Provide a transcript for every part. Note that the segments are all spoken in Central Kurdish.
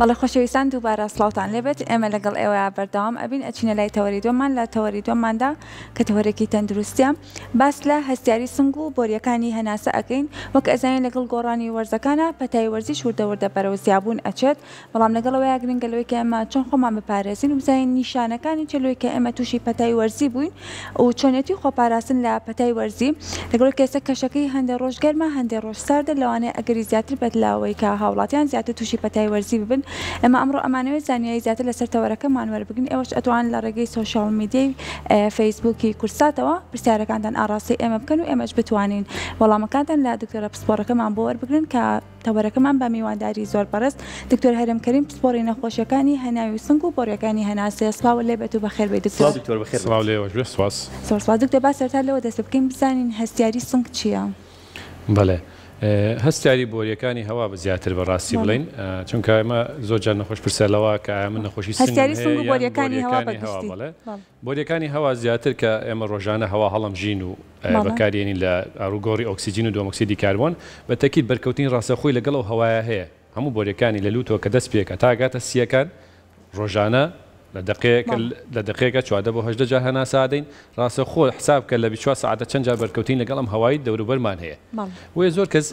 بەڵێ خۆشەویستان دووبارە سڵاوتان لێبێت ئێمە لەگەڵ ئێوەیا بەردەوام ئەبین ئەچینە لای تەوەری دووەممان لە تەوەری دووەمماندا کە تەوەرێکی تەندروستیە باس لە هەستیاری سنگ و بۆریەکانی هەناسە ئەکەین وەک ئەزانین لەگەڵ گۆڕانی وەرزەکانا پەتای وەرزیش وردە وردە بەرەو زیابوون ئەچێت بەڵام لەگەڵ ئەوەیا گرنگە لەوەی کە ئێمە چۆن خۆمان بپارێزین و بزانین نیشانەکانی چیە لەوەی کە ئێمە تووشی پەتای وەرزی بووین و چۆنێتی خۆپاراستن لە پەتای وەرزی لەگەڵ ئەوەی کە ئێستا کەشەکەی هەندێ ڕۆژ گەرمە هەندێ ڕۆژ ساردە لەوانەیە ئەگەری زیاتر بێت لەوەی کە هاوڵاتیان زیاتر تووشی پەتای وەرزی ببن ئێمە ئەمڕۆ ئەمانەوێت زانیاری زیاتر لەسەر تەوەرەکەمان وەربگرین ئێوەش ئەتوان لە ڕێگەی سۆشیال میدیای فەیسبووکی کوردساتەوە پرسیارەکانتان ئاڕاستەی ئێمە بکەن و ئێمەش بتوانین وەڵامەکانتان لە دکتۆرە پسپۆڕەکەمان بۆ وەربگرن کە تەوەرەکەمان بە میوانداری زۆر بەڕێز دکتۆر هەرێم کەریم پسپۆڕی نەخۆشیەکانی هەناوی و سنگ و بۆڕیەکانی هەناسەیە سڵاوت لێ بێت و بەخێر بێی دکتۆر. سڵاو دکتۆر بەخێر بێیت. سڵاو لێوەش بێ سوپاس. زۆر سوپاس دکتۆر با سەرەتا لەوە دەست پێ بکەین بزانین هەستیاری سنگ چیە؟ بەڵێ هەستیاری بۆریەکانی هەوا بە زیاتر بە ڕاستی بڵێین چونکە ئێمە زۆر جار نەخۆش پرسیار لەوە کە ئایا من نەخۆشی سنگم هەستیاری هەیە سنگ و یان بۆریەکانی هەوا بە بۆریەکانی هەوا گشتی بەڵێ بەڵێ. بۆریەکانی هەوا زیاتر کە ئێمە ڕۆژانە هەوا هەڵەمژین و بەکارێنین لە ئاروگۆڕی ئۆکسجین و دووەمۆکسیدی کاربۆن، بە تەکید بەرکەوتنی ڕاستەوخۆی لەگەڵ ئەو هەوایە هەیە، هەموو بۆریەکانی لە لووتەوە کە دەست پێکا تا ئەگاتە سییەکان ڕۆژانە لە دەقەیەک لە دەقەیەکا 14 بۆ 18 جار هەناسە ئەدەین، ڕاستەوخۆ حساب بکە لە 24 سەعاتە چەند جار بەرکەوتنی لەگەڵ ئەم هەوای دەوروبەرمان هەیە. بۆیە زۆر کەس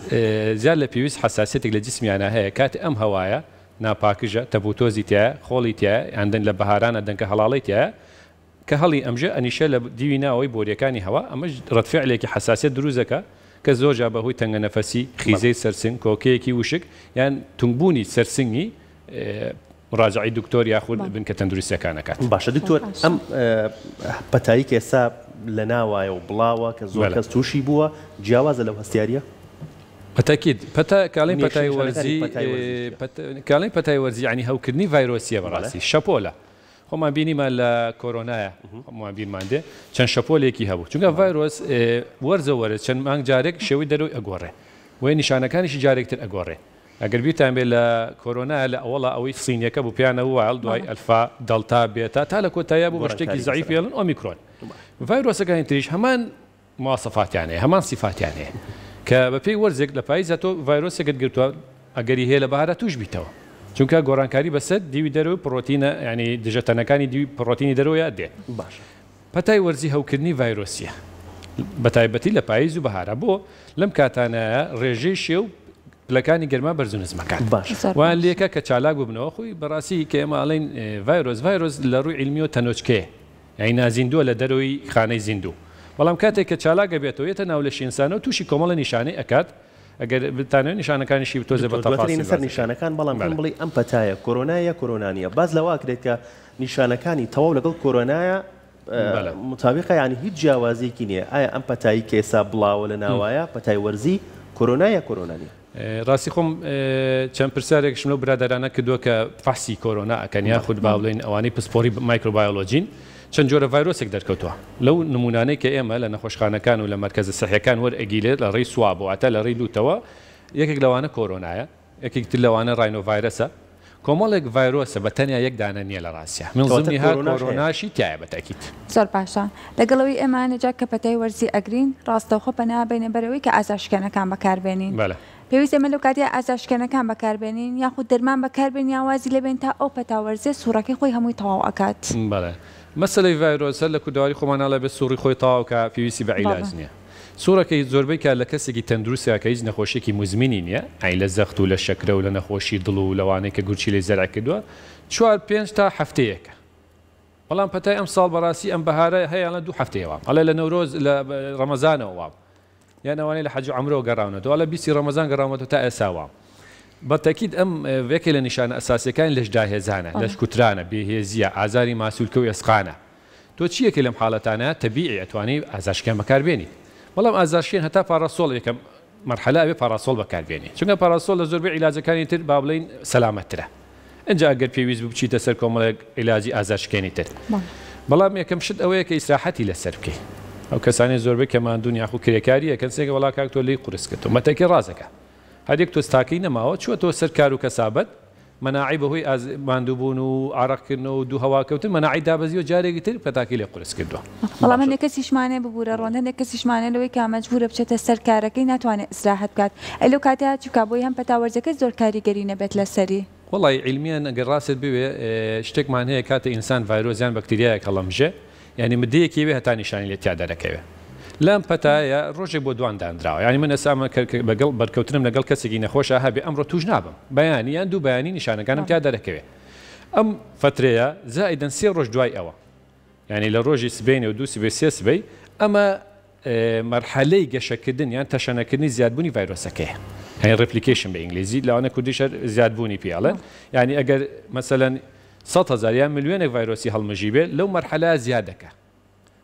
زیاد لە پێویست حەساسیەتێک لە جسمیانا هەیە کاتێ ئەم هەوایە ناپاکژە، تەپوتۆزی تیایە، خۆڵی تیایە، یان لە بەهارانە دەنکە هەڵاڵەی تیایە، کە هەڵی ئەمژێ ئەنیشە لە دیوی ناوەوەی بۆریەکانی هەوا، ئەمەش ڕەدفعلێکی حەساسیەت دروست دەکا کە زۆرجار بە هۆی تەنگەنەفەسی، خیزەی سەرسنگ، کۆکەیەکی وشک، یان تونگبوونی سەرسنگی مڕاجەعەی دکتۆر یاخود بنکە تەندروستیەکان ئەکات. باشە دکتۆر ئەم پەتایی کە ئێستا لە ناوایە و بڵاوە کە زۆر کەس تووشی بووە جیاوازە لەو هەستیاریە؟ بەتەکید پەتا کاڵین پەتای وەرزی کاڵین پەتای وەرزی یعنی هەوکردنی ڤایرۆسیە بەڕاستی شەپۆلە خۆمان بینیمان لە کۆرۆنایە خۆمان بیرمان دێ چەند شەپۆلێکی هەبوو چونکە ڤایرۆس وەرزە وەرز چەند مانگ جارێک شێوەی دەرەوەی ئەگۆڕێ وەی نیشانەکانیشی جارێکتر ئەگۆڕێ ئەگەر بیرتان بێ لە کۆرۆنا لە ئەوەڵا ئەوەی سینیەکە بوو پێیان ئەوو دوای ئەلفا دەڵتا بێتا تا لە کۆتاییا بوو بە شتێکی زەعیف پێڵن ئۆمیکرۆن ڤایرۆسەکانی تریش هەمان مواسەفاتیان هەیە، هەمان سیفاتیان هەیە کە بە پێی وەرزێک لە پاییزا تۆ ڤایرۆسێکت گرتووە ئەگەری هەیە لە بەهارا تووش بیتەوە چونکە گۆڕانکاری بەسەر دیوی دەرەوەی پڕۆتینە یانی دژە تەنەکانی دیوی پڕۆتینی دەرەوەیا دێت. باشە. پەتای وەرزی هەوکردنی ڤایرۆسیە بە تایبەتی لە پاییز و بەهارا بۆ لەم کاتانایە ڕێژەی شێ و پلەکانی گەرما بەرز و نزمەکان باشە. زۆر وایان باش. لێکە کە چالاک ببنەوە خۆی بەڕاستی کە ئێمە ئەڵێین ڤایرۆس ڤایرۆس لە ڕووی عیلمیەوە تەنۆچکەیە یانی نازیندووە لە دەرەوەی خانەی زیندوو بەڵام کاتێک کە چالاک ئەبێتەوە یەتە ناو لەشی ئینسانەوە تووشی کۆمەڵە نیشانەی ئەکات ئەگەر بتانەوێت نیشانەکانیشی تۆزێ بە دکتۆر دواتر تەفاسیل ینە سەر باس ئەکەین. نیشانەکان بەڵام پێم بەلێ. بڵێی ئەم پەتایە کۆرۆنایە یا کۆرۆنا نییە باس لەوە ئەکرێت کە نیشانەکانی تەواو لەگەڵ کۆرۆنایە بەلێ. متابقە یانی هیچ جیاوازیەکی نییە ئایا ئەم پەتایی کە ئێستا بڵاوە لە ناوایە پەتای وەرزی کۆرۆنایە یا کۆرۆنا نییە؟ ڕاستی خۆم چەند پرسیارێکشم لەو برادەرانە کردووە کە فەحسی کۆرۆنا ئەکەن یاخود با بڵێین ئەوانەی پسپۆڕی مایکرۆبایۆلۆجین چەند جۆرە ڤایرۆسێک دەرکەوتووە لەو نمونانەی کە ئێمە لە نەخۆشخانەکان و لە مەرکەزە سەحیەکان وەرئەگیرێت لە ڕێی swab واتە لە ڕێی لوتەوە یەکێک لەوانە کۆرۆنایە یەکێک تر لەوانە ڕاینۆڤایرەسە کۆمەڵێک ڤایرۆسە بە تەنیا یەک دانە نییە لە ڕاستیا من کەواتە ضمنها کۆرۆناش هەیە. کۆرۆناشی تیایە بە تەئکید. زۆر باشە لەگەڵ ئەوەی ئێمە هەنێ جار کە پەتای وەرزی ئەگرین ڕاستەوخۆ پەنا بەینە بەر ئەوەی کە ئازارشکێنەکان بەکار بێنین بەلێ. پێویستە ئێمە لەو کاتەیا ئازارشکێنەکان بەکار بێنین یاخود دەرمان بەکار بێنین یان وازی لێ بێنین تا ئەو پەتا وەرزیە سوڕەکەی خۆی هەمووی تەواو ئەکات. بەڵێ مەسەلەی ڤایرۆس هەر لە کوردەواری خۆمان ئەڵێ بێ سوڕی خۆی تەواو کا پێویستی بە عیلاج بەڵێ. نییە. سوڕەکەی زۆربەی کات لە کەسێکی تەندروستە کە هیچ نەخۆشیەکی موزمینی نیە یانی لە زەخت و لە شەکرە و لە نەخۆشی دڵ و لەوانەی کە گورچیلەی زەرع کردوە چوار پێنج تا هەفتەیەکە بەڵام پەتای ئەم ساڵ بەڕاستی ئەم بەهارە هەیە ئەڵێ دوو هەفتەیە وام ئەڵێ لە نەورۆز لە ڕەمەزانەوە وام یان ئەوانەی لە حەج و عەمرەوە گەڕاونەتەوە ئەڵێ بیستی ڕەمەزان گەڕاومەتەوە تا ئێستا وام بە تەکید ئەم یەکێ لە نیشانە ئەساسیەکانی لەش داهێزانە لەش کوترانە بێهێزیە ئازاری ماسولکە و ئێسقانە تۆ چی یەکەی لەم حالەتانە تەبیعی ئەتوانی ئازارشکێن بەکار بێنیت بەڵام ئازارشکێن هەتا پاڕاسۆڵ یەکەم مەرحەلە ئەبێ پاڕاسۆڵ بەکار بێنی چونکە پاڕاسۆڵ لە زۆربەی عیلاجەکانی تر با بڵێین سەلامەتترە ئینجا ئەگەر پێویست بوو بچیتە سەر کۆمەڵێک عیلاجی ئازارشکێنی تر بەڵام یەکەم شت ئەوەیە کە ئیسراحەتی لەسەر بکەی ئەو کەسانەی زۆربەی کە ماندوون یاخو کرێکاری ئەکەن سێکە وەڵا کاک تۆ لێی قورس کردووم بەتەکی ڕازەکە هەر یەک تۆز تاکەی نەماوە چووەتەوە سەر کار و کەسابەت مەناعەی بەهۆی ئاز ماندووبوون و عارەق کردنەوە و دوو هەوا کەوتن مەناعەی دابەزیوە جارێکی تر پەتاکەی لێ قورس کردووە. بەڵام باشە. هەندێک کەسیشمان هەیە ببورە ڕۆن هەندێک کەسیشمان هەیە لەوەی کە مەجبورە بچێتە سەر کارەکەی ناتوانێت ئیسراحەت بکات ئەی لەو کاتەیا چی بکات بۆی هەم پەتا وەرزەکە زۆر کاریگەری نەبێت لەسەری؟ وەڵای عیلمیەن ئەگەر ڕاستت بوێ شتێکمان هەیە کاتێ ئینسان ڤایرۆس یان بەکتریایەک هەڵەمژێ یانی مدەیەکی ئەوێ هەتا نیشانی لێ تیا دەرەکەوێ لەم پەتایە ڕۆژێک بۆ دوان دانراوە یانی من ئێستا ئەمە بەگەڵ بەرکەوتنم لەگەڵ کەسێکی نەخۆشا هەبێ ئەمڕۆ توش نابم بەیانی یان دوو بەیانی نیشانەکانم تیا دەرەکەوێ ئەم فەترەیە زائیدەن سێ ڕۆژ دوای ئەوە یانی لە ڕۆژی سبەینێ و دوو سبەی سێ سبەی ئەمە مەرحەلەی گەشەکردن یان تەشەنەکردنی زیادبوونی ڤایرۆسەکەیە یانی replication بە ئینگلیزی لەوانە کوردیش هەر زیادبوونی پێ ئەڵێن یانی ئەگەر مەسەلەن 100 هەزار یان ملیۆنێک ڤایرۆسی هەڵمژی بێ لەو مەرحەلە زیاد دەکا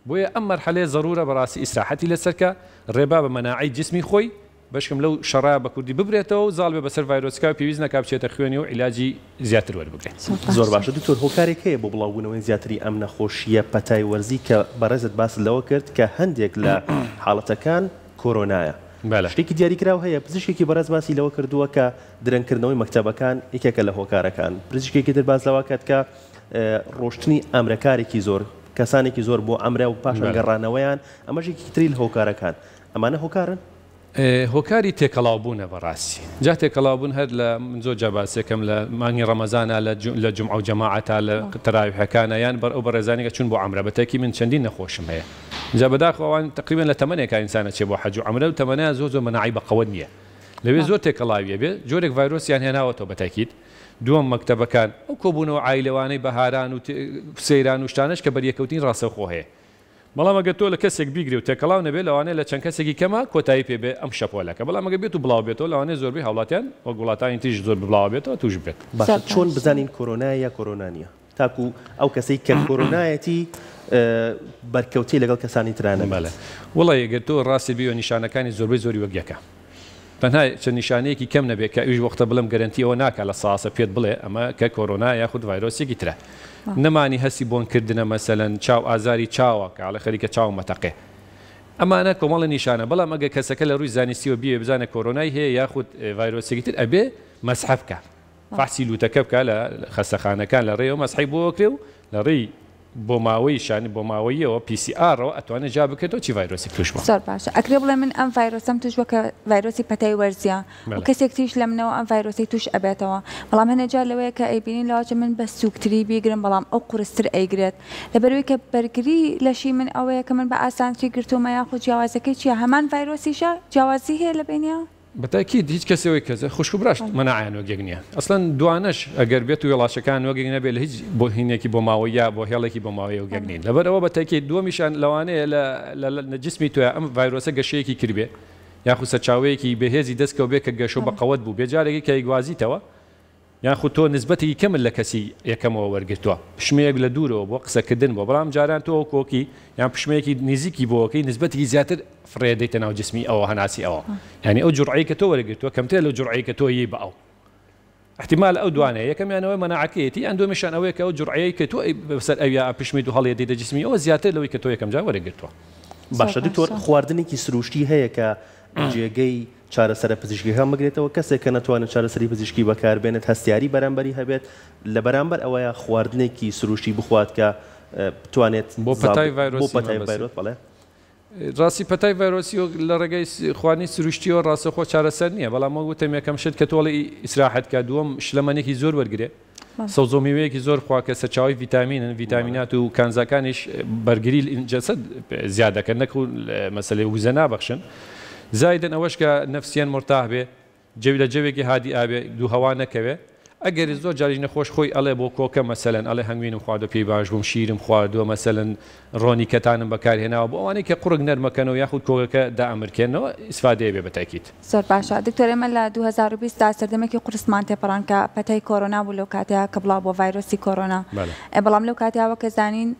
بۆیە ئەم مەرحەلەیە زەرورە بەڕاستی ئیسراحەتی لەسەر کا ڕێبا بە مەناعەی جسمی خۆی بەشکم لەو شەڕە بە کوردی ببرێتەوە و زاڵ بێ بەسەر ڤایرۆسەکە و پێویست نەکا بچێتە خوێنی و عیلاجی زیاتر وەربگرێ. زۆر باشە دکتۆر هۆکارێک هەیە بۆ بڵاوبوونەوەی زیاتری ئەم نەخۆشییە پەتای وەرزی کە بەڕێزت باست لەوە کرد کە هەندێک لە حاڵەتەکان کۆرۆنایە شتێکی دیاریکراو هەیە پزیشکێکی بەڕێز باسی لەوە کردووە کە درەنگکردنەوەی مەکتەبەکان یەکێکە لە هۆکارەکان پزیشکێکی تر باس لەوە کات کە ڕۆشتنی ئەمرەکارێکی زۆر کەسانێکی زۆر بۆ ئەمرە و پاشان گەڕانەوەیان ئەمەش یەکێکی تری لە هۆکارەکان ئەمانە هۆکارن؟ هۆکاری تێکەڵاو بوونە بەڕاستی جا تێکەڵاو بوون هەر لە من زۆر جا باسێکەم لە مانگی ڕەمەزانا لە لە جومعە و جەماعەتا لە تەراویحەکانا یان بەر ئەو بەڕێزانی کە چوون بۆ عەمرە بە تەکی من چەندین نەخۆشم هەیە جا بەداخەوە ئەوان تەقریبەن لە تەمەنێکا ئینسان ئەچێ بۆ حەج و عەمرە و تەمەنیان زۆر زۆر مەناعەی بە قەوەت نییە لەوێ زۆر تێکەڵاویە بێ جۆرێک ڤایرۆسیان هێناوەتەوە بە تەکید دووەم مەکتەبەکان ئەو کۆبوونەوە عایلەوانەی بەهاران و سەیران و شتانەش کە بەریەکەوتنی ڕاستەوخۆ هەیە بەڵام ئەگەر تۆ لە کەسێک بیگری و تێکەڵاو نەبێت لەوانەیە لە چەند کەسێکی کەما کۆتایی پێ بێ ئەم شەپۆلەکە، بەڵام ئەگەر بێت و بڵاو بێتەوە لەوانەیە زۆربەی هاوڵاتیان وەک وڵاتانی تریش زۆر بڵاوە بێتەوە توش ببێت. باشە چۆن بزانین کۆرۆنایە یا کۆرۆنا نیە تاکو ئەو کەسەی کە کۆرۆنایەتی بەرکەوتەی لەگەڵ کەسانی ترا نەبێت؟ بەڵێ وەڵای گەر تۆ ڕاستت بیوێ نیشانەکانی زۆربەی زۆری وەک یەکە. تەنها چەند نیشانەیەکی کەم نەبێت کە ئەویش وەختە بڵێم گەرەنتی ئەوە ناکات لە ساسە پێت بڵێ ئەمە کە کۆرۆنا یاخود ڤایرۆسێکی ترە نەمانی هەستی بۆن کردنە مەسەلەن چاو ئازاری چاوە کە ئەڵێ خەریکە چاوم ئەتەقێ ئەمانە کۆمەڵە نیشانە بەڵام ئەگەر کەسەکە لە ڕووی زانستیەوە بیەوێ بزانێ کۆرۆنای هەیە یاخود ڤایرۆسێکی تر ئەبێ مەسحە بکا فەحسی لوتەکە بکا لە خەستەخانەکان لە ڕێیەوە مەسحەی بۆ ئەکرێ و لە ڕێی بۆماوەی شانی بۆماوەییەوە PCR ەوە ئەتوانێ جیا بکرێتەوە چی ڤایرۆسێک توش بووە. زۆر باشە ئەکرێ بڵێ من ئەم ڤایرۆسەم توش بووە کە ڤایرۆسی پەتای وەرزیە و کەسێک تریش لە منەوە ئەم ڤایرۆسەی توش ئەبێتەوە بەڵام هەنێ جار لەوەیە کە ئەیبینین لەواچە من بە سوکتری بیگرم بەڵام ئەو قورستر ئەیگرێت لەبەرئەوەی کە بەرگری لەشی من ئەوەیە کە من بە ئاسانتری گرتوومە یاخود جیاوازەکەی چیە هەمان ڤایرۆسیشە جیاوازی هەیە لە بەینیا؟ بەتاکید هیچ کەسێ وەک کەس خوشک و براش مەناعەیان وەک یەک نیە ئەسڵەن دوانەش ئەگەر بێت و وێڵاشەکان وەک یەک نەبێت لە هیچ بۆ هینێکی بۆ ماوەی یا بۆ هێڵێکی بۆ ماوەی وەک یەک نین لەبەر ئەوە بەتاکید دووەمیشان لەوانەیە لە لە جسمی تۆیا ئەم ڤایرۆسە گەشەیەکی کردبێ یاخود سەرچاوەیەکی بەهێزی دەستکەوت بێ کە گەشە و بەقەوەت بوو بێ جارێکی کە ئەیگوازیتەوە یاخود تۆ نسبەتێکی کەمت لە کەسی یەکەمەوە وەرگرتووە، پشمەیەک لە دوورەوە بۆ قسەکردن بووە، بەڵام جاران تۆ کۆکی یان پشمەیەکی نزیکی بۆکەی نسبەتێکی زیاتر فڕێ دەیتە ناو جسمی ئەوە هەناسی ئەوە یانی ئەو جوڕعەی کە تۆ وەرگرتووە کەمترە لەو جوڕعەی کە تۆ یەی بە ئەو احتمال ئەو دوانەیە یەکەمیان ئەوەی مەناعەکەیەتی یان دووەمیشیان ئەوەیە کە ئەو جوڕعەی کە تۆ بەسەر ئەویا ئەپشمیت و هەڵیەدەیتە جسمی ئەوە زیاتر لەوەی کە تۆ یەکەم جار وەرگرتووە. باشە دکتۆر خواردنێکی سروشتی هەیە کە جێگەی چارەسەرە پزیشکیەکان بگرێتەوە، کەسێک کە نەتوانێت چارەسەری پزیشکی بەکاربێنێت هەستیاری بەرامبەری هەبێت، لە بەرامبەر ئەوەیا خواردنێکی سروشتی بخوات کە بتوانێت بۆ پەتای ڤایرۆسی بۆ پەتای ڤایرۆس بەڵێ. ڕاستی پەتای ڤایرۆسی وەک لە ڕێگەی خواردنی سروشتیەوە ڕاستەوخۆ چارەسەر نییە، بەڵام وەک وتم یەکەم شت کە تۆڵی ئیسراحەت کە، دووەم شلەمەنیەکی زۆر وەرگرێ، سەوزە و میوەیەکی زۆر بخوا کە سەرچاوەی ڤیتامینن، ڤیتامینات و کانزاکانیش بەرگری جەسەد زیاد دەکەن نەک مەسەلەی وزە نابەخشن. زایدەن ئەوەش کە نەفسیەن مورتاح بێ، جەوی لە جەوێکی هادی ئابێ، دوو هەوا نەکەوێ. ئەگەر زۆر جاریش نەخۆش خۆی ئەڵێ بۆ کۆکە مەسەلەن ئەڵێ هەنگوینم خواردوە پێی باش بووم، شیرم خواردوە مەسەلەن ڕۆنی کەتانم بەکار هێناوە، بۆ ئەوانەی کە قوڕگ نەرمەکەنەوە یاخود کۆکەکە دائەمرکێننەوە ئیسفادەیە بێ بە تەئکید. زۆر باشە دکتۆر ئێمە لە 2020 دا سەردەمێکی قورسمان تێپەڕاند کە پەتای کۆرۆنا بوو لەو کاتەیا کە بڵاو بووە ڤایرۆسی کۆرۆنا بەڵام لەو کاتەیا وەک ئەزانین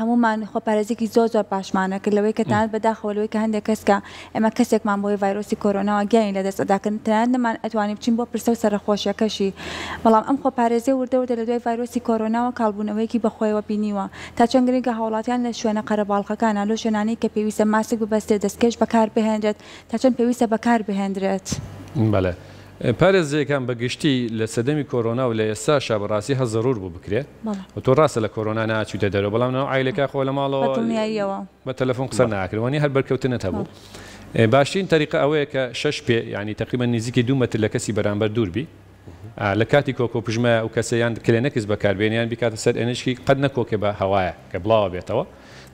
هەموومان خۆپارێزیکی زۆر زۆر باشمان ئەکرد لەوەی کە تەنانەت بەداخەوە لەوەی کە هەندێک کەس کە ئێمە کەسێکمان بۆی ڤایرۆسی کۆرۆناوە گیانی لەدەست ئەدا کە تەنانەت نەمان ئەتوانی بچین بۆ پرسە و سەرەخۆشیەکەشی بەڵام ئەم خۆپارێزیە وردە وردە لە دوای ڤایرۆسی کۆرۆناوە کاڵبوونەوەیەکی بەخۆیەوە بینیوە تا چەند گرنگە هاوڵاتیان لە شوێنە قەرەباڵخەکانا لەو شوێنانەی کە پێویستە ماسک ببەسترێت دەستکێش بەکاربهێنرێت تا چەند پێویستە بەکار بهێندرێت؟ بەڵێ پارێزیەکان بە گشتی لە سەردەمی کۆرۆنا و لە ئێستاشا بە ڕاستی هەر زەرور بوو بکرێ و تۆ ڕاستە لە کۆرۆنا ناچویتە دەرەوە بەڵام ناو عایلەکە خۆ لە ماڵەوە بە دڵنیاییەوە. بە تەلەفۆن قسە ناکرێ وانیە هەر بەرکەوتنت هەبوو باشترین تەریقە ئەوەیە کە شەش پێ یانی تەقریبەن نزیکی دوو مەتر لە کەسی بەرامبەر دوور بی. لە کاتی کۆکە و پژمەیا ئەو کەسە یان کلێنەکس بەکار بێنێ یان بیکاتە سەر ئێنیشکی قەت نەکۆکێ بە هەوایە کە بڵاوە بێتەوە.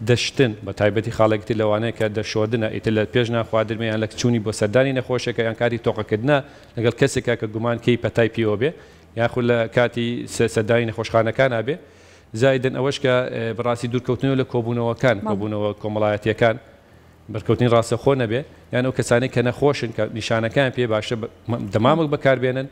دەشتن، بە تایبەتی خاڵێکی تر لەوانەیە کە دەشۆردنە ئیتر لە پێش نان خواردنمە یان لە چوونی بۆ سەردانی نەخۆشێکە یان کاتی تۆقەکردنە لەگەڵ کەسێکا کە گومان کەی پەتای پیوە بێ یاخود لە کاتی سەردانی نەخۆشخانەکانا بێ زایدەن ئەوەش کە بەڕاستی دوورکەوتنەوە لە کۆبوونەوەکان کۆبوونەوە کۆمەڵایەتیەکان بەرکەوتنی ڕاستەخۆ نەبێ یان ئەو کەسانەی کە نەخۆشن کە نیشانەکان پێ باشە دەمامک بەکاربێنن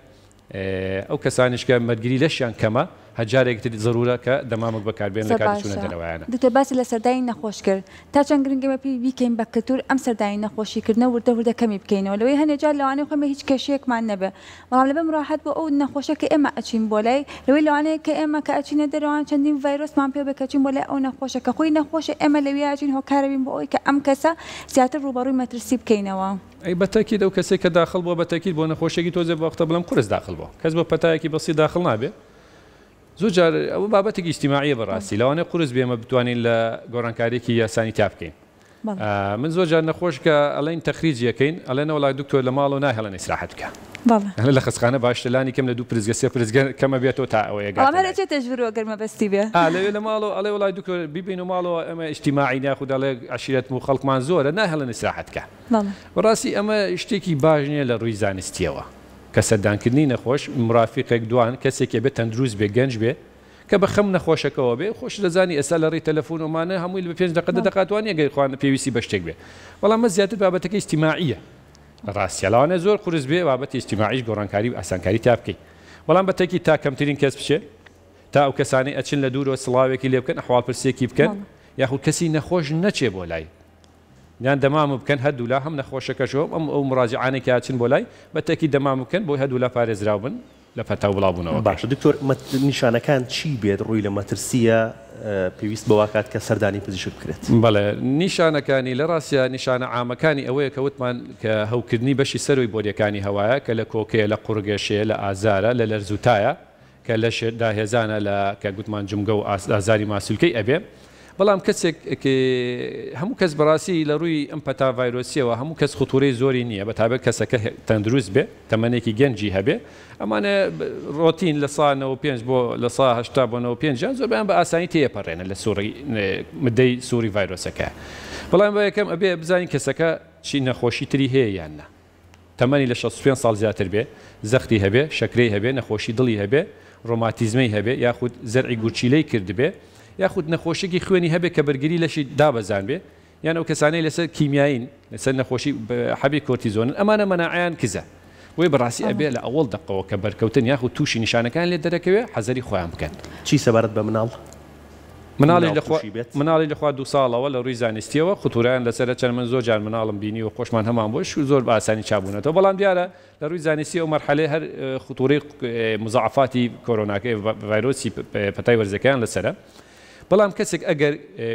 ئەو کەسانیش کە بەرگری لەشیان کەمە هەر جارێکی تر زەرورە کە دەمامک بەکاربێنن لە زۆر کاتی چوونە باشە دەرەوەیانە. دکتۆر باست لە سەردانی نەخۆش کرد تا چەند گرنگە ئێمە پێی بیکەین بە کلتور ئەم سەردانی نەخۆشی کردنە وردە وردە کەمی بکەینەوە لەوەی هەنێ جار لەوانەیە خۆی هیچ کێشەیەکمان نەبێ بەڵام لەبەر مراحەت بۆ ئەو نەخۆشە کە ئێمە ئەچین بۆ لای لەوەی لەوانەیە کە ئێمە کە ئەچینە دەرەوە چەندین ڤایرۆسمان پێ بێ کە ئەچین بۆ لای ئەو نەخۆشە کە خۆی نەخۆشە ئێمە لەویا ئەچین هۆکارەبین بۆ ئەوەی کە ئەم کەسە زیاتر ڕووبەڕووی مەترسی بکەینەوە. ئەی بە تەکید ئەو کەسەی کە داخڵ بووە بە تەکید بۆ نەخۆشیەکی تۆزێ بە وەختە بڵێم قورس داخڵ بووە کەس بۆ پەتایەکی بەسیت داخڵ نابێ زۆر جار ئەوە بابەتێکی ئیجتیماعیە بەڕاستی لەوانەیە قورس بێ ئێمە بتوانین لە گۆڕانکاریەکی یاسانی تیا بکەین من زۆر جار نەخۆش کە ئەڵێن تەخریج یەکەین ئەڵێن وەڵا دکتۆر لە ماڵەوە ناهێڵن ئیسراحەت بکە بەڵێ. لە خەستخانە باشترە لانی کەم لە دوو پرسگە سێ پرسگە کەمە بێتەوە تا ئەوەیە بەڵام گاتە هەر لای. ئەچێتە ژوورەوە گەر مەبەستی بێ. ئا لەوێ لە ماڵەوە ئەڵێ وەڵای دکتۆر بیبەینەوە ماڵەوە ئێمە ئیجتیماعین یاخود ئەڵێ عەشیرەتم و خەڵکمان زۆرە ناهێڵن ئیسراحەت بکە. بەڵێ. بەڕاستی ئەمە شتێکی باش نیە لە ڕووی زانستیەوە کە سەردانکردنی نەخۆش مرافیقێک دوان کەسێک ئەبێ تەندروست بێ گەنج بێ کە بە خەم نەخۆشەکەوە بێ خۆشت دەزانی ئێستا لە ڕێی تەلەفون و ئەمانە هەمووی لە پێنج دەقە دە دەقە توانی ئەگەر خوان پێویستی بە شتێک بێ بەڵام مە زیاتر بابەتەکە ئیجتیماعیە لە ڕاستیا لەوانەیە زۆر قورس بێ بابەتی ئیجتیماعیش گۆڕانکاری و ئاسانکاری تا بکەی بەڵام بە تەکی تا کەمترین کەس بچێ تا ئەو کەسانەی ئەچن لە دوورەوە سڵاوێکی لێ بکەن ئەحواڵپرسیەکی بکەن یاخود کەسی نەخۆش نەچێ بۆ لای یان دەمامک بکەن هەردوولا هەم نەخۆشەکەش و هەم ئەو مراجعانەی کە ئەچن بۆ لای بە تەئکید دەمامک بکەن بۆی هەردوولا پارێزراو بن لە پەتا و بڵاوبوونەوەکەی. باشە دکتۆر نیشانەکان چی بێت ڕووی لە مەترسیە پێویست بەوەکات کە سەردانی پزیشک بکرێت؟ بەڵێ نیشانەکانی لە ڕاستیا نیشانە عامەکانی ئەوەیە کە وتمان کە هەوکردنی بەشی سەرەوەی بۆریەکانی هەوایە کە لە کۆکەیە لە قوڕگێشەیە لە ئازارە لە لەرزوتایە کە لەش داهێزانە لە کە گوتمان جومگە و ئازاری ماسولکەی ئەبێ بەڵام کەسێک هەموو کەس بەڕاستی لە ڕووی ئەم پەتا ڤایرۆسیەوە هەموو کەس خطورەی زۆری نییە بە تایبەت کەسەکە تەندروست بێ تەمەنێکی گەنجی هەبێ ئەمانە ڕۆتین لە سا 95 بۆ لە سا 80 بۆ 95 یان زۆربیان بە ئاسانی تێپەڕێنن لە سوڕی مدەی سووری ڤایرۆسەکە بەڵام بە یەکەم ئەبێ بزانین کەسەکە چی نەخۆشی تری هەیە یان نا. تەمەنی لە 65 ساڵ زیاتر بێ، زەختی هەبێ، شەکرەی هەبێ، نەخۆشی دڵی هەبێ، ڕۆماتیزمەی هەبێ یاخود زەرعی گورچیلەی کردبێ یاخود نەخۆشیەکی خوێنی هەبێ کە بەرگری لەشی دابەزانبێ یان ئەو کەسانەی لەسەر کیمیایین لەسەر نەخۆشی حەبی کۆرتیزۆنن ئەمانە مەناعەیان کزە بۆیە بەڕاستی ئەبێ لە ئەوەڵ دەقەوە کە بەرکەوتن یاخود تووشی نیشانەکان لێ دەرەکەوێ حەزەری خۆیان بکەن. چی سەبارەت بە مناڵ؟ مناڵیش لە خوا مناڵی لە خوا دوو ساڵەوە لە ڕووی زانستیەوە خطورەیان لەسەرە چەند من زۆر جار مناڵم بینیوە خۆشمان هەمان بووە شو زۆر بە ئاسانی چابوونەتەوە بەڵام دیارە لە ڕووی زانستی ئەو مەرحەلەی هەر خطورەی مزاعفاتی کۆرۆناکە ڤایرۆسی پەتای وەرزەکەیان لەسەرە بەڵام کەسێک ئەگەر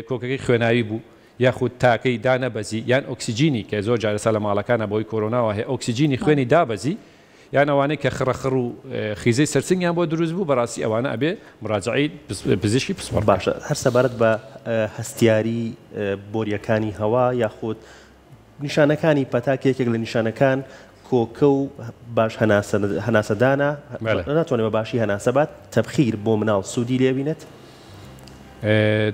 کۆکەکەی خوێناوی بوو یاخود تاکەی دانەبەزی یان ئۆکسجینی کە زۆر جار ئێستا لە ماڵەکانە بەهۆی کۆرۆناوە هەیە ئۆکسجینی خوێنی دابەزی یان ئەوانەی کە خڕە خڕ و خیزەی سەرسنگیان بۆ دروست بوو بەڕاستی ئەوانە ئەبێ مراجەعەی پزیشکی پسپۆڕ بکەن. باشە هەر سەبارەت بە هەستیاری بۆریەکانی هەوا یاخود نیشانەکانی پەتا کە یەکێک لە نیشانەکان کۆکە و باش هەناسەدانە ناتوانێت بە باشی هەناسە بات تەبخیر بۆ مناڵ سوودی لێ بینێت؟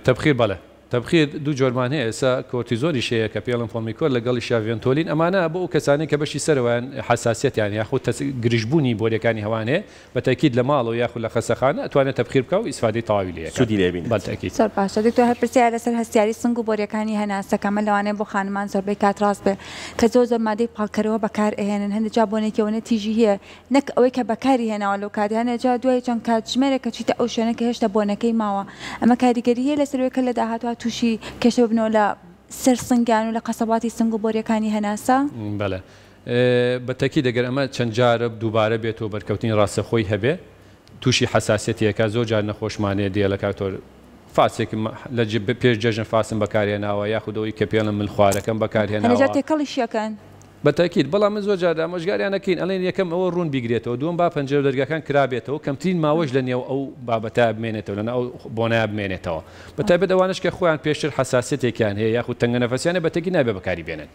تەبخیر بەڵێ تەبخیر دوو جۆرمان هەیە ئێستا کۆرتیزۆنیش هەیە کە پێڵن Pulmicort لەگەڵیشیا Ventolin ئەمانە بۆ ئەو کەسانەی کە بەشی سەرەوەیان حەساسیەتیان یاخود گرژبوونی بۆریەکانی هەوایان هەیە بە تەئکید لە ماڵەوە یاخود لە خەستەخانە ئەتوانێت تەبخیر بکا و ئیسفادەی تەواوی لێ سوودی لێ بینێت. بە تەئکید. زۆر باشە دکتۆر هەر پرسیار لەسەر هەستیاری سنگ و بۆریەکانی هەناسە کە ئەمە لەوانەیە بۆ خانمان زۆربەی کات ڕاست بێ کە زۆر زۆر مادەی پاککەرەوە بەکار ئەهێنن هەندێ جار بۆنێکی ئەوەنە تیژی هەیە نەک ئەوەی کە بەکاری هێناوە لەو کاتەی هەنێ جار دوای چەند کاتژمێرێک کە چیتە ئەو شوێنە کە هێشتا بۆنەکەی ماوە ئەمە کاریگەری هەیە لەسەر ئەوەی کە لە داهاتووا تووشی کێشە ببنەوە لە سەر سنگیان و لە قەسەباتی سنگ و بۆریەکانی هەناسە؟ بەڵێ بە تەکید ئەگەر ئەمە چەند جارە دووبارە بێتەوە بەرکەوتنی ڕاستەخۆی هەبێ تووشی حەساسیەتی ئەکات زۆر جار نەخۆشمان هەیە دێ ئەڵێ کاک تۆر فاسێکم لە پێش جەژن فاسم بەکارهێناوە یاخود ئەوەی کە پێڵم مل خوارەکەم هەنێ جار بەکارهێناوە. تێکەڵیشی ئەکەن. بە تەئکید، بەڵام من زۆر جار ئامۆژگاریان ئەکەین ئەڵێین یەکەم ئەوە ڕوون بیگرێتەوە، دووەم با پەنجەرە و دەرگاکان کرابێتەوە، کەمترین ماوەش لە نێو ئەو بابەتە بمێنێتەوە، لە ناو ئەو بۆنەیا بمێنێتەوە. بە تایبەت ئەوانەش کە خۆیان پێشتر حەساسیەتێکیان هەیە یاخود تەنگەنەفەسیان هەیە بە تەئکید نابێ بەکاری بێنن.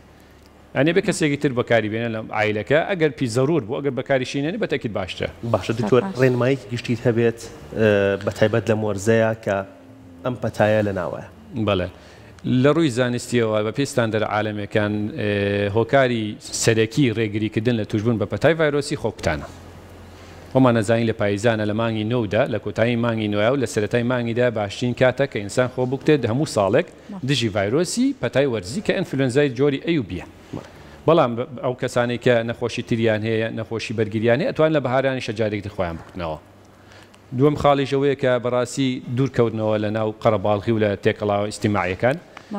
یانی ئەبێ کەسێکی تر بەکاری بێنێ لە عایلەکە ئەگەر پی زەرور بوو ئەگەر بەکاریشی نەنێ بە تەئکید باشترە. باشە دکتۆر ڕێنماییەکی گشتیت هەبێت بەتایبەت لەم وەرزەیا کە ئەم پەتایە لە ناوایە؟ بەڵێ لە ڕووی زانستیەوە بە پێی ستاندەرە عالەمیەکان هۆکاری سەرەکی ڕێگری کردن لە توشبوون بە پەتای ڤایرۆسی خۆکوتانە. خۆمان ئەزانین لە پاییزانە لە مانگی نۆدا لە کۆتایی مانگی نۆیا و لە سەرەتای مانگی دا باشترین کاتە کە ئینسان خۆ بکوتێت هەموو ساڵێک دژی ڤایرۆسی پەتای وەرزی کە ئەنفلۆنزای جۆری ئەی و بیە بەڵام ئەو کەسانەی کە نەخۆشی تریان هەیە نەخۆشی بەرگریان هەیە ئەتوان لە بەهارانیشە جارێک تر خۆیان بکوتنەوە. دووەم خاڵیش ئەوەیە کە بەڕاستی دوور کەوتنەوە لە ناو قەرەباڵغی و لە تێکەڵاوە ئیجتیماعیەکان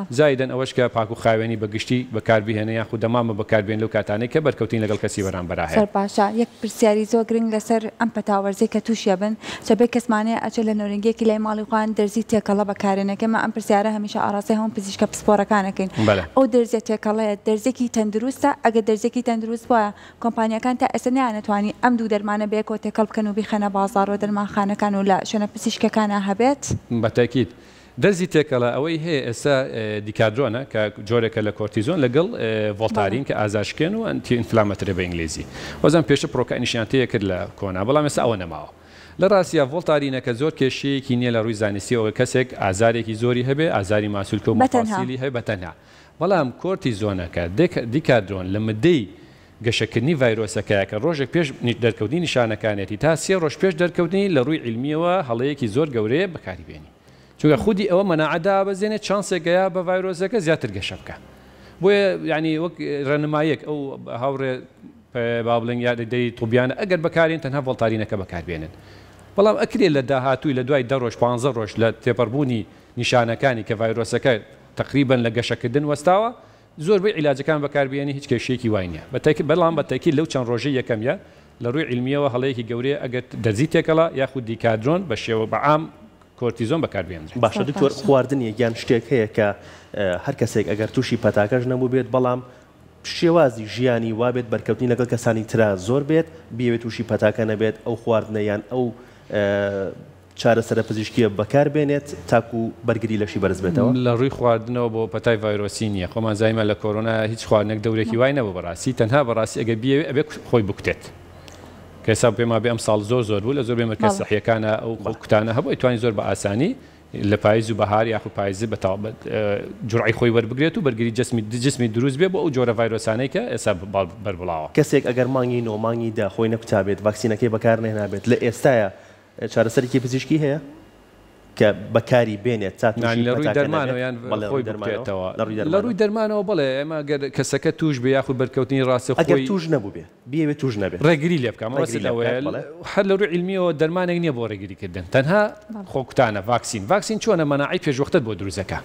زایدەن ئەوەش کە پاک و خاوێنی بە گشتی بەکار بهێنن یاخود دەمامە بەکار بێنن لەو کاتانەی کە بەرکەوتنی لەگەڵ کەسی بەرامبەرا هەیە. زۆر باشە یەک پرسیاری زۆر گرنگ لەسەر ئەم پەتا وەرزەی کە تووشی ئەبن جا بێ کەسمان هەیە ئەچێ لە نۆرینگەیەکی لای ماڵی خۆیان دەرزی تێکەڵە بەکارێنێ کە ئێمە ئەم پرسیارە هەمیشە ئاڕاستەی هەموو پزیشکە پسپۆڕەکان ئەکەین بەلێ. ئەو دەرزیە تێکەڵەیە دەرزیەکی تەندروستە ئەگەر دەرزیەکی تەندروست بوایە کۆمپانیاکان تا ئێستا نەیانەتوانی ئەم دوو دەرمانە بەیەکەوە تێکەڵ بکەن و بیخەنە بازاڕ و دەرمانخانەکان و لە شوێنە پزیشکیەکانا هەبێت؟ بە تەئکید. دەرزی تێکەڵە ئەوەی هەیە ئێستا دیکادرۆنە کە جۆرێکە لە کۆرتیزۆن لەگەڵ ڤۆڵتارین کە ئازارشکێن و anti inflammatory بە ئینگلیزی. وەزان پێشتر پرۆکاینیشیان تێکرد لە کۆنا بەڵام ئێستا ئەوە نەماوە. لە ڕاستیا ڤۆڵتارینەکە زۆر کێشەیەکی نییە لە ڕووی زانستیەوە گەر کەسێک ئازارێکی زۆری هەبێ ئازاری ماسولکە و مەفاسیلی هەبێ بە تەنها بەڵام کۆرتیزۆنەکە دیکادرۆن لە مدەی گەشەکردنی ڤایرۆسەکەیە کە ڕۆژێک پێش دەرکەوتنی نیشانەکانیەتی تا سێ ڕۆژ پێش دەرکەوتنی لە ڕووی عیلمیەوە هەڵەیەکی زۆر گەورەیە بەکاری بێنی چونکە خودی ئەوە مەناعە دابەزێنێت چانسێک گەیا بە ڤایرۆسەکە زیاتر گەشە بکا بۆیە یانی وەک ڕێنماییەک ئەو هاوڕێ با بڵێن یاریدەی طبیانە ئەگەر بەکارێن تەنها ڤۆڵتارینەکە بەکاربێنن بەڵام ئەکرێ لە داهاتووی لە دوای دە ڕۆژ پانزە ڕۆژ لە تێپەڕبوونی نیشانەکانی کە ڤایرۆسەکە تەقریبەن لە گەشەکردن وەستاوە زۆربەی عیلاجەکان بەکاربهێنی هیچ کێشەیەکی وای نیە بە تەئکید بەڵام بە تەئکید لەو چەند ڕۆژەی یەکەمیا لە ڕووی عیلمیەوە هەڵەیەکی گەورەیە ئەگەر دەرزی تێکەڵە یاخود دیکادرۆن بە شێوە بە عام کۆرتیزۆن بەکاربهێنرێت. باشە دکتۆر خواردنێک یان شتێک هەیە کە هەر کەسێک ئەگەر تووشی پەتاکەش نەبووبێت بەڵام شێوازی ژیانی وابێت بەرکەوتنی لەگەڵ کەسانی ترا زۆر بێت بیەوێت تووشی پەتاکە نەبێت ئەو خواردنە یان ئەو چارەسەرە پزیشکییە بەکار بێنێت تاکو بەرگری لەشی بەرز بێتەوە؟ لە ڕووی خواردنەوە بۆ پەتای ڤایرۆسی نییە، خۆمان زانیمان لە کۆرۆنا هیچ خواردنێک دەورێکی وای نەبوو بەڕاستی، تەنها بەڕاستی ئەگەر بیەوێ ئەبێ خۆی بکوتێت کە ئێستا پێم وابێ ئەمساڵ زۆر زۆر بوو لە زۆربەی مەرکەز سەحییەکانا ئەو کوتانە هەبوو ئەیتوانی زۆر بە ئاسانی لە پایز و بەهار یاخود پایز بە تەواو جورعەی خۆی وەربگرێت و بەرگری جسمی جسمی دروست بێ بۆ ئەو جۆرە ڤایرۆسانەی کە ئێستا بەربڵاوە. کەسێک ئەگەر مانگی نۆ مانگی دە خۆی نەکوتابێت ڤاکسینەکەی بەکار نەهێنابێت لە ئێستایا چارەسەرێکی پزیشکی هەیە کە بەکاری بێنێت تا تووشی یانی لە ڕووی پەتاکە نەبێت؟ دەرمانەوە یان بەڵێ خۆی ڕووی دەرمانەوە بکوتێتەوە؟ لە ڕووی لە دەرمانەوە. ڕووی دەرمانەوە بەڵێ ئێمە گەر کەسەکە تووش بێ یاخود بەرکەوتنی ئەگەر ڕاستەوخۆی تووش نەبووبێ بیەوێت تووش نەبێت. ڕێگری لێ بکا ڕێگری مەبەستت لێ ئەوەیە بکات بەڵێ. هەر لە ڕووی عیلمیەوە دەرمانێک نییە بۆ ڕێگری کردن تەنها خۆکوتانە ڤاکسین ڤاکسین چۆنە مەناعەی پێشوەختەت بۆ دروست دەکا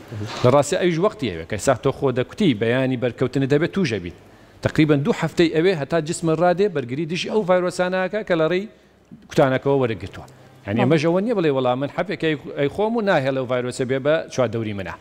لە ڕاستیا ئەویش وەختی ئەوێ کە ئێستا تۆ خۆ دەکوتی بەیانی بەرکەوتنت هەبێت تووش ئەبیت تەقریبەن دوو هەفتەی ئەوێ هەتا جسمت ڕادێ بەرگری دژی ئەو ڤایرۆسانە ئەکا کە لە ڕێی کوتانەکەوە وەرگرتووە یانی ئەمەش ئەوە نییە بڵێ وەڵا من حەپێک ئەیخۆم و ناهێڵێ ئەو ڤایرۆسە بێ بە چواردەوری منا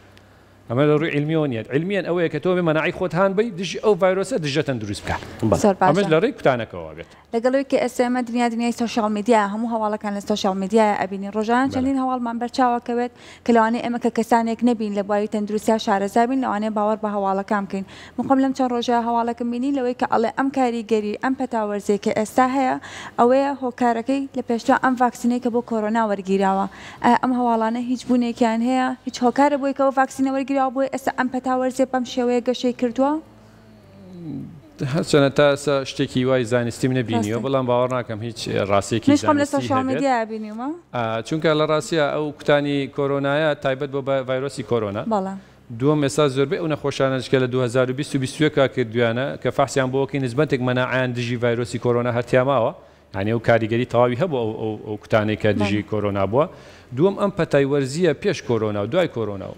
ئەمە لە ڕووی عیلمیەوە نییە عیلمیەن ئەوەیە کە تۆ بێ مەناعەی خۆت هان بەی دژی ئەو ڤایرۆسە دژەتەن دروست بکا زۆر باشە ئەمەش لە ڕێی کوتانەکەوە بێت. لەگەڵ ئەوەی کە ئێستا ئێمە دنیا دنیای سۆشیاڵ میدیایە هەموو هەواڵەکان لە سۆشیاڵ میدیایە ئەبینین ڕۆژانە چەندین هەواڵمان بەرچاو ئەکەوێت کە لەوانەیە ئێمە کە کەسانێک نەبین لە بواری تەندروستیا شارەزا بین لەوانەیە باوەڕ بە هەواڵەکان بکەین من خۆم لەم چەند ڕۆژەیا هەواڵێکم بینی لەوەی کە ئەڵێ ئەم کاریگەری ئەم پەتا وەرزەی کە ئێستا هەیە ئەوەیە هۆکارەکەی لە پێشترا ئەم ڤاکسینەی کە بۆ کۆرۆنا وەرگیراوە ئایا ئەم هەواڵانە هیچ بوونێکیان هەیە هیچ هۆکارە بۆی کە ئەو ڤاکسینە وەرگیراوە بۆیە ئێستا ئەم پەتا وەرزیە بەم شێوەیە گەشەی کردووە؟ هەرچەنە تا ئێستا شتێکی وای زانستیم نەبینیوە ڕاستە. بەڵام باوەڕ ناکەم هیچ ڕاستیەکی منیش خۆم لە زانستی سۆشیاڵ هەبێت میدیایا بینیومە. چونکە لە ڕاستیا ئەو کوتانی کۆرۆنایە تایبەت بۆ بە ڤایرۆسی کۆرۆنا بەڵێ. دووەم ئێستا زۆربەی ئەو نەخۆشانەش کە لە 2020 و 21 کردویانە کە فەحسیان بۆ ئەکەین نسبەتێک مەناعەیان دژی ڤایرۆسی کۆرۆنا هەر تیا ماوە یانی ئەو کاریگەری تەواوی هەبوو ئەو ئەو ئەو کوتانەی کە دژی کۆرۆنا بووە دووەم ئەم پەتای وەرزیە پێش کۆرۆنا و دوای کۆرۆنا و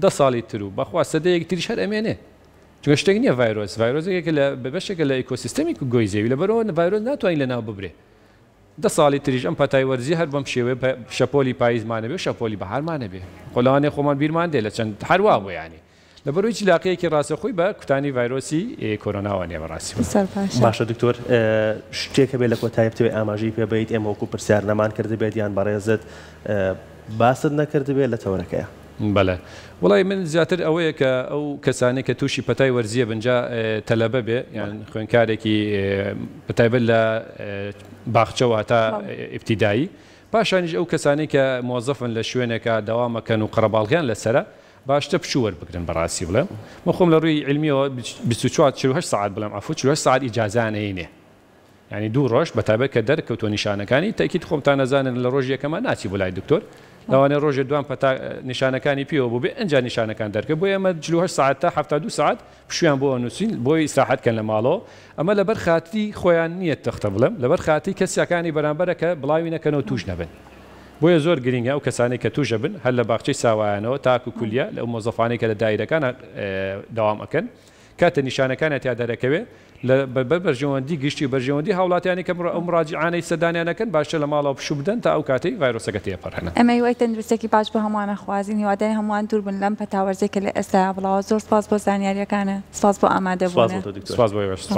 دە ساڵی تر و بەخوا سەدەیەک تریش هەر ئەمێنێ چونکە شتێک نییە ڤایرۆس ڤایرۆس یەکێکە لە بەشێکە لە ئیکۆسیستەمی گۆی زەوی لەبەرئەوە ڤایرۆس ناتوانین لەناو ببرێ دە ساڵی تریش ئەم پەتای وەرزی هەر بەم شێوەیە شەپۆلی پاییزمان ئەبێ و شەپۆلی بەهارمان ئەبێ خۆ لەوانەیە خۆمان بیرمان دێ لە چەند هەر وا بوو یانی لەبەرئەوەی هیچ لاقەیەکی ڕاستەوخۆی بە کوتانی ڤایرۆسی کۆرۆناوە نییە بەڕاستی. زۆر باشە. باشە دکتۆر شتێک هەبێت لە کۆتایی بتەوێت ئاماژەی پێ بەیت ئێمە وەکو پرسیار نەمان کردبێت یان بەڕێزت باست نەکردبێت لە تەوەرەکەیا؟ بەڵێ وەڵای من زیاتر ئەوەیە کە ئەو کەسانەی کە تووشی پەتای وەرزیە بن جا تەلەبە بێ یان خوێنکارێکی بەتایبەت لە باخچەوە هەتا ئیبتیدایی پاشانیش ئەو کەسانەی کە مۆزەفن لە شوێنێکا دەوامەکەن و قەرەباڵغیان لەسەرە باشترە پشوو وەربگرن بەڕاستی بڵێم من خۆم لە ڕووی عیلمیەوە 24 48 سەعات بڵێم عەفو 48 سەعات ئیجازەیان ئەینێ یانی دوو ڕۆژ بەتایبەت کە دەرکەوتووە نیشانەکانی تەئکید خۆمتان ئەزانن لە ڕۆژی یەکەما ناچی بۆ لای دکتۆر لەوانەیە ڕۆژێ دوان پەتا نیشانەکانی پێوە بووبێ ئنجا نیشانەکان دەرکەوێ بۆیە ئێمە 48 سەعات تا 72 سەعات پشوویان بۆ ئەنووسین بۆی ئیسراحەت کەن لە ماڵەوە ئەمە لەبەر خاتری خۆیان نییە تەختە بڵێم لەبەر خاتری کەسیەکانی بەرامبەرە کە بڵاوی نەکەنەوە تووش نەبن بۆیە زۆر گرینگە ئەو کەسانەی کە تووش ئەبن هەر لە باخچەی ساوایانەوە تاکو کولیە لە ئەو مۆزەفانەی کە لە دایرەکان دەوام ئەکەن کاتێ نیشانەکانیان تیا دەرەکەوێ لە بەر بەرژەوەندی گشتی و بەرژەوەندی هاوڵاتیانی کە ئەو مڕاجیعانەی سەردانیان ئەکەن باشترە لە ماڵەوە پشوو بدەن تا ئەو کاتەی ڤایرۆسەکە تێپەڕێنن. ئێمە هیوای تەندروستیەکی باش بۆ هەمووان ئەخوازین هیوادارین هەمووان دوور بن لەم پەتا وەرزەی کە لە ئێستایا بڵاوە زۆر سپاس بۆ زانیاریەکانت سپاس بۆ ئامادەبوونت. سپاس بۆ تۆ دکتۆر. سپاس بۆ ئێوەش سپاس.